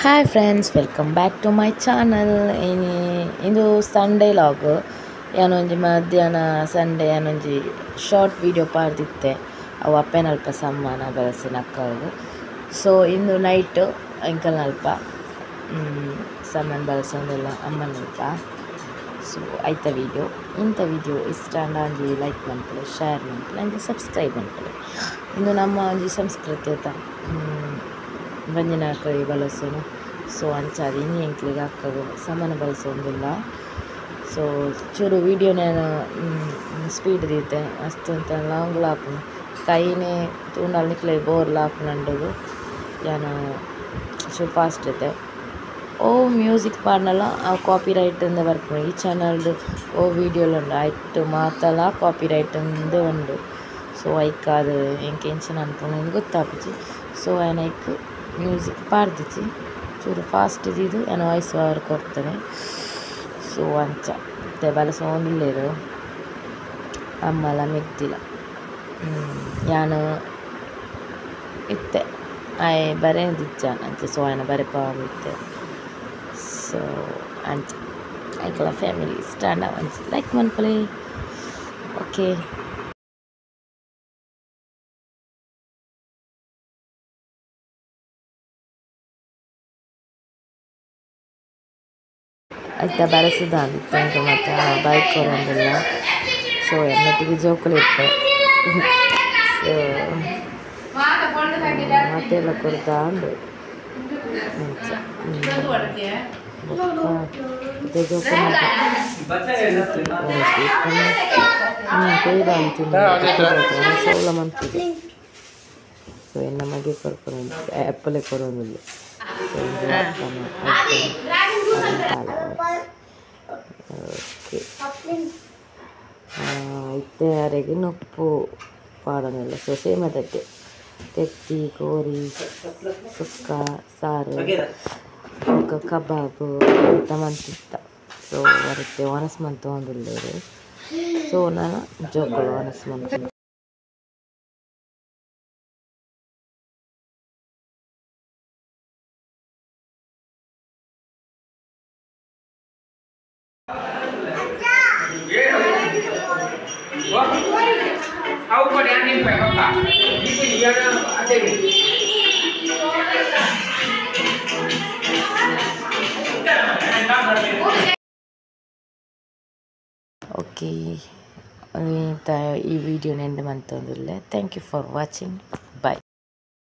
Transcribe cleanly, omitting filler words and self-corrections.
Hi friends, welcome back to my channel. ಇಂದು Sunday log. ಯಾನೊಂಜಿ ಮಧ್ಯಾಹ್ನ Sunday ಯಾನೊಂಜಿ short video ಪಾಡ್ದಿತ್ತೆ. ಅವು ಅಪ್ಪೆನಲ್ಪ ಸಮ್ಮನ ಬಲಸಿನ ಅಕ್ಕಗ್. ಸೊ ಇಂದು ನೈಟ್ ಎಂಕಲ್ನಲ್ಪ ಸಮ್ಮನ್ ಬಳಸೋದೆಲ್ಲ ಅಮ್ಮನಲ್ಪ. ಸೊ ಐತ ವಿಡಿಯೋ ಇಂಥ ವಿಡಿಯೋ ಇಷ್ಟ ಒಂಜಿ ಲೈಕ್ ಮನ್ಪುಲೆ, ಶೇರ್ ಮನ್ಪುಲೆ ಅಂಚ ಸಬ್ಸ್ಕ್ರೈಬ್ ಮನ್ಪುಲೆ. ಇಂದು ನಮ್ಮ ಒಂಜಿ ಸಂಸ್ಕೃತಿ ಅತ ಬಂಜಿನ ಕೈ ಬಳಸೋನು. ಸೊ ಅಂಚಾದ್ ಇನಿ ಎಂಕ್ಲೆಗ್ ಅಕ್ಕಗ್ ಸಮಾನ ಬಳಸೊಂದುಲ್ಲ. ಸೊ ಚೂರು ವಿಡಿಯೋ ನಾನು ಸ್ಪೀಡ್ ದೀತೆ ಮಸ್ತ್ ಒಂತೆ ಲಾಂಗ್ ಆಪುಂಡು. ಕೈನೆ ತೂಂಡಲ ನಿಕ್ಲೆಗ್ ಬೋರ್ಲ ಆಪುಂಡು ಯಾನ್ ಚೂರು ಫಾಸ್ಟ್ ಇತ್ತೆ. ಓ ಮ್ಯೂಸಿಕ್ ಪಾಡ್ನಲ ಅವು ಕಾಪಿ ರೈಟ್ ಇಂದ ಬರ್ಪುಂಡು. ಈ ಚಾನಲ್ಡ್ ಓ ವಿಡಿಯೋಲು ಉಂಡು ಐಟ್ ಮಾತಲ ಕಾಪಿ ರೈಟ್ ಇಂದೇ ಉಂಡು. ಸೊ ಐಕಾದ್ ಎಂಕ್ ಎಂಚಿನ ಅನ್ಪುಂಡು ಗೊತ್ತಾಪುಜಿ. ಸೊ ಯಾನ್ ಐಕ್ ಮ್ಯೂಸಿಕ್ ಪಾಡ್ದಿಜಿ, ಚೂರು ಫಾಸ್ಟ್ ದೀದ್ ಯಾನ್ ವಾಯ್ಸ್ ಓವರ್ ಕೊರ್ತೇನೆ. ಸೊ ಅಂಚ ಇತ್ತೆ ಬಲಸೊಂದುಲ್ಲೆರ್ ಅಮ್ಮಲ ಮೆಗ್ದಿಲ. ಯಾನ್ ಇತ್ತೆ ಆಯೆ ಬರೆಂದಿಜ್ಜಾನ್ ಅಂಚ. ಸೊ ಆಯನ ಬರೆಪಾವೊಂದಿತ್ತೆ. ಸೊ ಅಂಚ ಐಕ್ಲ ಫ್ಯಾಮಿಲಿ ಇಷ್ಟ ಆಂಡ ಒಂಜಿ ಲೈಕ್ ಮನ್ಪುಲೆ. ಓಕೆ. ಐತ ಬರೆಸುದಾಂದಿತ್ತೆ ಎಂಕ್ ಮಾತ ಬೈಕ್ ಕೊರೊಂದುಲ್ಲ. ಸೊ ಎನ್ನೊಟ್ಟಿಗೆ ಜೋಕುಲು ಇತ್ತೆ. ಸೊ ಮಾತೆಲ್ಲ ಕೊರ್ದಾಂಡ್ ಅಂಚ. ಬೊಕ್ಕ ಜೋಕುಲು ಸೌಲ ಮನ್ಪುಜಿ. ಸೊ ಎನ್ನ ಮಗೆ ಕೊರ್ಪುನ ಆ್ಯಪಲೆ ಕೊರೊಂದುಲ್ಲೆ. ಸೊ ಇಂದು ಅಪ್ಪನ ಓಕೆ. ಇತ್ತೆ ಅರೆಗ್ ನುಪ್ಪು ಪಾಡೊಂದುಲ್ಲ. ಸೊ ಸೇಮದಕ್ಕೆ ತೆತ್ತಿ ಕೋರಿ ಸುಕ್ಕ ಸಾರು ಬೊಕ್ಕ ಕಬಾಬ್ ಮಾತ ಮಂತಿತ್ತ. ಸೊ ಒರತೆ ಒಣಸ್ ಮಂತೊಂದುಲ್ಲೆರ್. ಸೊ ನನ ಜೋಕುಲು ಒಣಸ್ ಮನ್ಪುನು. ಓಕೆ, ಈ ವಿಡಿಯೋನ and ಮಂತೊಂದುಲ್ಲೆ. Thank you for watching.